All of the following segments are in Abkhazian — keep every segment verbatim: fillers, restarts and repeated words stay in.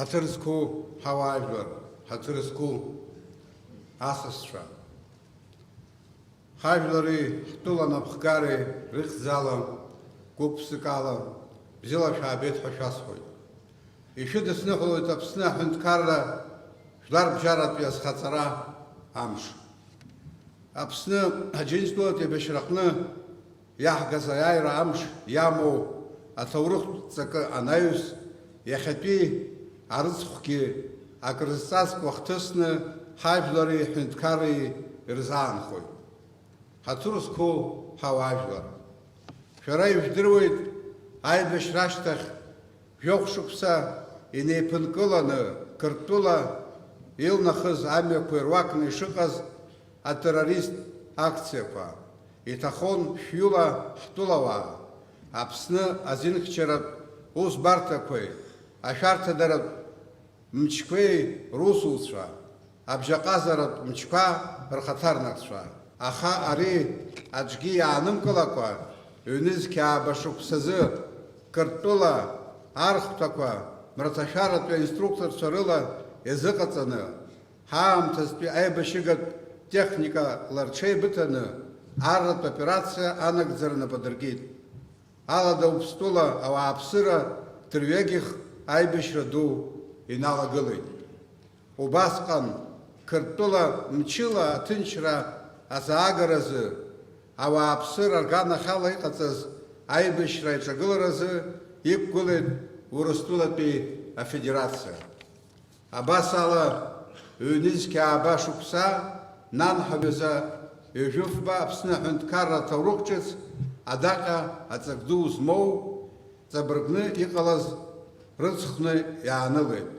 Ҳаҭыр зқәу ҳауаажәлар, ҳаҭыр зқәу асасцәа, ҳажәлари ҳтәыла напхгареи рыхьӡала, гәык-ԥсыкала бзиала шәаабеит ҳәа шәасҳәоит. Ишәыдысныҳәалоит Аԥсны аҳәынҭқарра жәларбжьаратәи азхаҵара амш. Аԥсны Аџьынџьтәылатә еибашьраҟны иаҳгаз аиааира амш иамоу аҭоурыхтә ҵакы анаҩс, иахьатәи арыцхәгьы акрызҵазкуа хҭысны ҳажәлари ҳҳәынҭқарреи ирзаанхоит. Ҳаҭыр зқәу ҳауаажәлар, шәара ижәдыруеит, аибашьра ашьҭахь жәохә шықәса инеиԥынкыланы Қырҭтәыла илнахыз амҩақәа ируакны ишыҟаз атеррорист акциақәа. Иҭахон шәҩыла ҳтәылауаа, Аԥсны азинхьчаратә усбарҭақәеи ашәарҭадаратә мчқәеи русуцәа, абжьаҟазаратә мчқәа рхаҭарнакцәа. Аха ари аӡәгьы иаанымкылакәа, ҩнызқь ааба шықәсазы Қырҭтәыла архәҭақәа мраҭашәаратәи аинструкторцәа рыла иазыҟаҵаны, ҳаамҭазтәи аибашьыгатә техникала рҽеибыҭаны арратә операциа анагӡара нап адыркит. Алада Уԥстәыла ауааԥсыра дырҩегьых аибашьра ду иналагылеит. Убасҟан, Қырҭтәыла мчыла аҭынчра азаагаразы, ауааԥсыра рганахьала иҟаҵаз аибашьра аиҿагыларазы иқәгылеит Урыстәылатәи Афедерациа. Абас ала, ҩнызқь ааба шықәса нанҳәа ҩаза ҩажәифба Аԥсны аҳәынҭқарра аҭоурых ҿыц адаҟьа аҵак ду змоу ҵабыргны иҟалаз рыцхәны иаанылеит.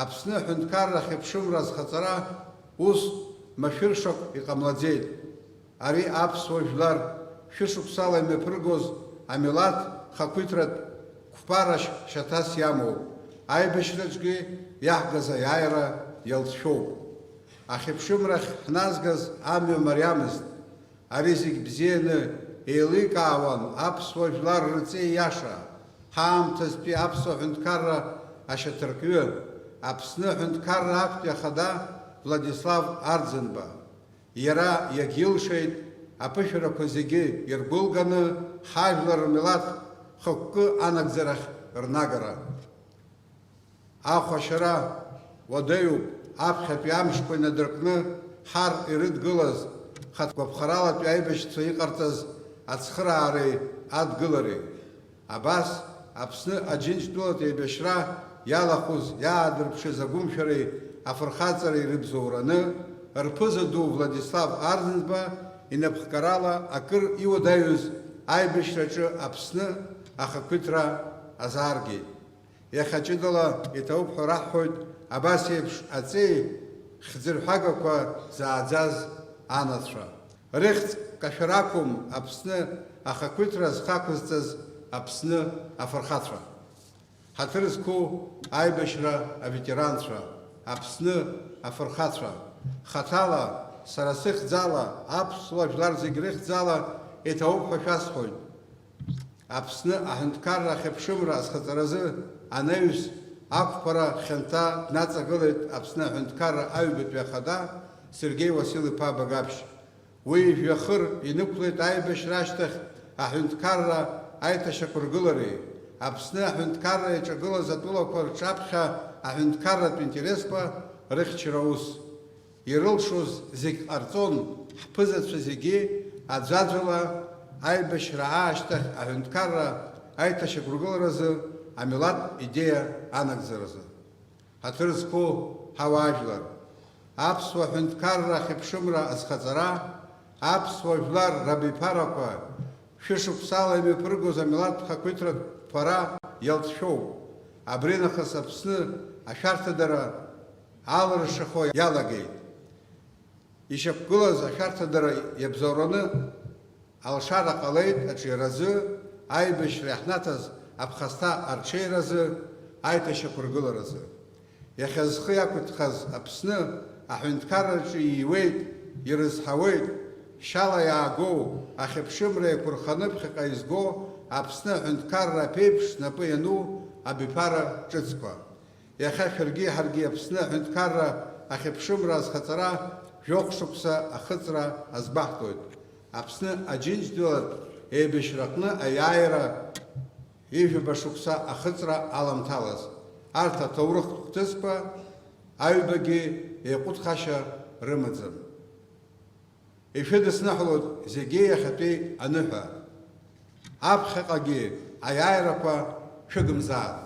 Аԥсны аҳәынҭқарра ахьыԥшымра азхаҵара ус машәыршақә иҟамлаӡеит. Ари аԥсуа жәлар шәышықәсала имҩаԥыргоз амилаҭ хақәиҭратә қәԥара шьаҭас иамоуп, аибашьраҿгьы иаҳгаз аиааира иалҵшәоуп. Ахьыԥшымрахь ҳназгаз амҩа мариамызт. Ари зегь бзианы еиликаауан аԥсуа жәлар рҵеи иаша, ҳаамҭазтәи аԥсуа ҳәынҭқарра ашьаҭаркҩы, Аԥсны аҳәынҭқарра актәи ахада Владислав Арӡынба. Иара иагьилшеит аԥышәарақәа зегьы иргәылганы ҳажәлар рмилаҭ хықәкы анагӡарахь рнагара. Ахәашьара уадаҩуп, аԥхьатәи амшқәа инадыркны ҳар ирыдгылаз, хатә гәаԥхаралатәи аибашьцәа иҟарҵаз ацхыраареи адгылареи. Абас, Аԥсны Аџьынџьтәылатә еибашьра иалахәыз, иаадырԥшыз агәымшәареи афырхаҵареи рыбзоураны, рԥыза ду Владислав Арӡынба инапхгарала акыр иуадаҩыз аибашьраҿы Аԥсны ахақәиҭра азааргеит. Иахьа ҷыдала иҭабуп ҳәа раҳҳәоит абас еиԥш аҵеи хьӡырҳәагақәа зааӡаз анацәа. Рыхьӡ кашәар ақәым Аԥсны ахақәиҭра зхы ақәызҵаз Аԥсны афырхацәа. Ҳаҭыр зқәу аибашьра аветеранцәа, Аԥсны афырхацәа, хаҭала, сара сыхьӡала, аԥсуа жәлар зегь рыхьӡала иҭабуп ҳәа шәасҳәоит. Аԥсны аҳәынҭқарра ахьыԥшымра азхаҵаразы анаҩс ақәԥара хьанҭа днаҵагылеит Аԥсны аҳәынҭқарра аҩбатәи ахада Сергеи Васил-иԥа Багаԥшь. Уи жәҩахыр инықәлеит аибашьра ашьҭахь аҳәынҭқарра аиҭашьақәыргылареи, Аԥсны аҳәынҭқарра иаҿагылаз атәылақәа рҿаԥхьа аҳәынҭқарратә интересқәа рыхьчара аус. Ирылшоз зегь ҟарҵон, ҳԥызацәа зегьы аӡәаӡәала аибашьра аашьҭахь аҳәынҭқарра аиҭашьақәыргыларазы амилаҭ идеиа анагӡаразы. Ҳаҭыр зқәу ҳауаажәлар, аԥсуа ҳәынҭқарра ахьыԥшымра азхаҵара, аԥсуа жәлар рабиԥарақәа шәышықәсала имҩаԥыргоз амилаҭ хақәиҭратә ԥара иалҵшәоуп. Абринахыс Аԥсны ашәарҭадара алыршахо иалагеит. Ишьақәгылаз ашәарҭадара иабзоураны алшара ҟалеит аҿиаразы, аибашьра иаҳнаҭаз аԥхасҭа арҽеиразы, аиҭашьақәыргыларазы. Иахьа зхы иақәиҭхаз Аԥсны аҳәынҭқарраҿы ииуеит, ирызҳауеит, шьала иаагоу, ахьыԥшымра еиқәырханы ԥхьаҟа изго Аԥсны аҳәынҭқарра аԥеиԥш знапы иану абиԥара ҿыцқәа. Иахьа шәаргьы ҳаргьы Аԥсны аҳәынҭқарра ахьыԥшымра азхаҵара жәохә шықәса ахыҵра азгәаҳҭоит. Аԥсны Аџьынџьтәылатә еибашьраҟны аиааира ҩажәаба шықәса ахыҵра аламҭалаз, арҭ аҭоурыхтә хҭысқәа аҩбагьы еиҟәыҭхашьа рымаӡам. Ишәыдысныҳәалоит зегьы иахьатәи аныҳәа. Аԥхьаҟагьы аиааирақәа шәыгымзааит.